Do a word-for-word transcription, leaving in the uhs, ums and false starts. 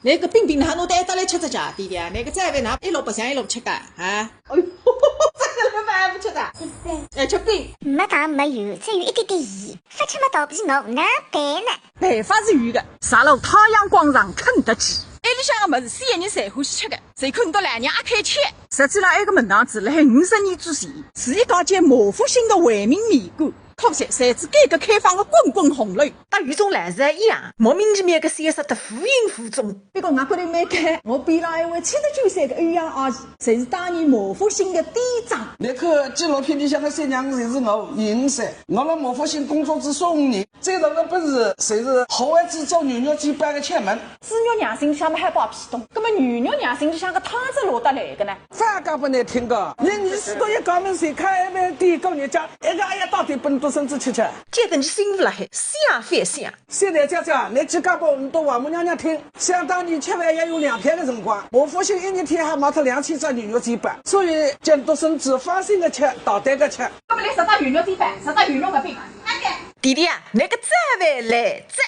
那个饼饼哪能拿得来吃得着的呀？那个早饭哪一路白相一路吃个啊？哎呦，这个老板还不吃的？哎，吃饼。没糖没油，只有一点点盐，勿吃么倒闭我哪办呢？办法是有的，啥路太阳光上肯德基。埃里向个物事，小人侪欢喜吃的，侪看到老娘阿开吃。实际上，埃个门堂子辣海五十年之前，是一家叫模范性的回民面馆。 可惜，随着改革开放的滚滚洪流，搭有种来是一样，莫名其妙个消失得无影无踪。不过我觉得蛮开，我边浪一位七十九岁的欧阳阿姨，侪是当年模范性的店长。侬看纪录片里向个三娘侪是我认识，我辣模范性工作至少五年，最大的本事，侪是好位置做牛肉煎包的窍门。猪肉娘心里向么还摆皮冻，葛么牛肉娘心里向个汤子落得来个呢？ 啥讲拨侬听个？侬二十多一家门前开一爿店过日脚，一个阿要到底拨侬独生子吃吃。觉得侬心勿辣海，想勿想？现在姐姐，侬去讲拨侬个王母娘娘听，想当年吃饭要用粮票的辰光，模范性一日天还卖脱两千只牛肉煎包，所以叫独生子放心的吃，大胆的吃。那么来十只牛肉煎包，十只牛肉个饼。弟弟啊，那个早饭来哉。